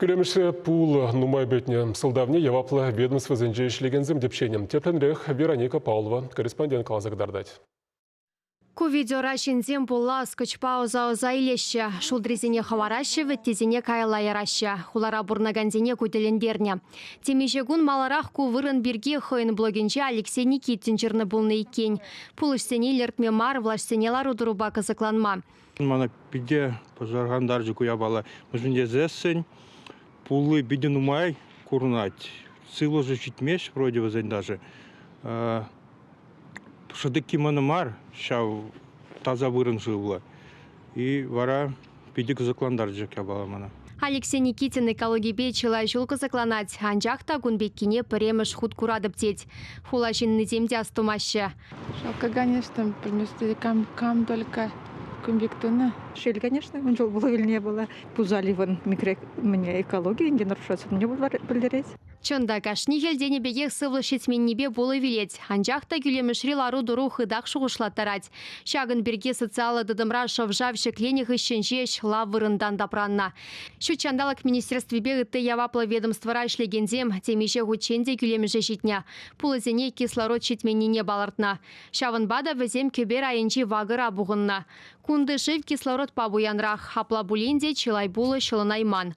Кӳлемӗшре пулӑ нумай пӗтнӗ. Сӑлтавне яваплӑ ведомствӑсенче ӗҫлекенсем тӗпченӗ. Тӗплӗнрех Вероника Павлова корреспондент каласа кӑтартать. Ку видеора ҫынсем пулла ӑскӑчпа ӑса-ӑса илеҫҫӗ. Шултрисене хӑвараҫҫӗ, вӗттисене каялла яраҫҫӗ. Хулара пурӑнакансене ку тӗлӗнтернӗ. Темиҫе кун маларах ку вырӑн пирки хӑйӗн блогӗнче Алексей Никитин ҫырнӑ пулнӑ иккен. Пулӑҫсене илӗртме мар, влаҫсене лару-тӑрупа кӑсӑкланма. Мана питӗ пӑшӑрхантарчӗ ку япала. Мӗншӗн тесессӗн пулли питӗ нумай курӑнать. Сывлӑшӗ ҫитмест вроде вӗсен даже. Шӑтӑкки мӑнӑ мар ҫав таса вырӑн шывлӑ. И вара питӗ кӑсӑклантарчӗ ҫак япала мана. Алексей Никитин экологипе чылай ҫул кӑсӑкланать, анчах та кун пеккине пӗрремӗш хут куратӑп тет. Хула ҫыннисем те астумаҫҫӗ. Жалко, конечно, пӗлместӗп, кам, кам только кун пек тунӑ. Шел, конечно, ун чул вилне была. Пузаливӑн микро экологи ӗнтӗ нарушаться пӗлтерет. Чӑн та, кашни хӗл тенӗ пекех сывлӑш ҫитменнипе пулӑ вилет. Анчах та кӳлемӗшри лару-тӑру хытах шухӑшлаттарать. Ҫакӑн пирки социаллӑ тытӑмра шӑв-шав ҫӗкленӗ хыҫҫӑн ҫеҫ лав вырӑнтан тапраннӑ. Ҫут ҫанталӑк министерствипе ытти яваплӑ ведомствӑра ӗҫлекенсем темиҫе хутчен те кӳлемӗше ҫитнӗ. Пулӑсене кислород ҫитменнине палӑртнӑ. Ҫавӑнпа та вӗсем кӗпер айӗнчи вакӑра пухӑннӑ. Кунти шыв кислородпа пуянрах, апла пулин те чылай пулӑ ҫӑлӑнайман.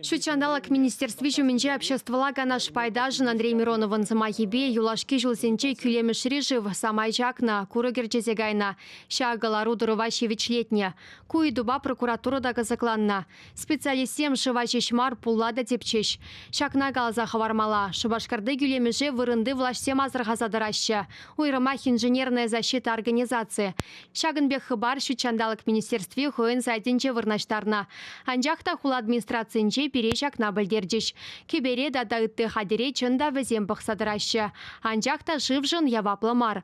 Ҫут ҫанталӑк министерстви ҫумӗнче обществӑлла канаш пайташӗн Андрей Мироновӑн сӑмахӗпе юлашки ҫулсенче кӳлемӗшри шыв самай чакнӑ, курӑк ӗрчесе кайнӑ. Ҫакӑ лару-тӑрӑва ҫивӗчлетнӗ. Ку ыйтупа прокуратура та кӑсӑкланнӑ. Специалистсем шыва ҫеҫ мар, пулла та тӗпчӗҫ. Ҫакна каласа хӑвармалла, Шупашкарти кӳлемӗше вырӑнти влаҫсем асӑрхаса тӑраҫҫӗ. Уйрӑмах Инженерная защита организаци. Ҫакӑн пек хыпар Ҫут ҫанталӑк министерстви хӑйӗн сайтӗнче вырнаҫтарнӑ. Анчах та хула администрацийӗнче пире ҫакна пӗлтерчӗҫ. Кӗпере тата ытти хатӗре чӑн та вӗсем пӑхса тӑраҫҫӗ. Анчах та шывшӑн яваплӑ мар.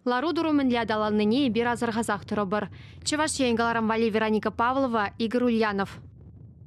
Лару-тӑру мӗнле аталаннине эпир асӑрхасах тӑрӑпӑр. Чӑваш Ен кӑларӑм валли Вероника Павлова, Игорь Ульянов.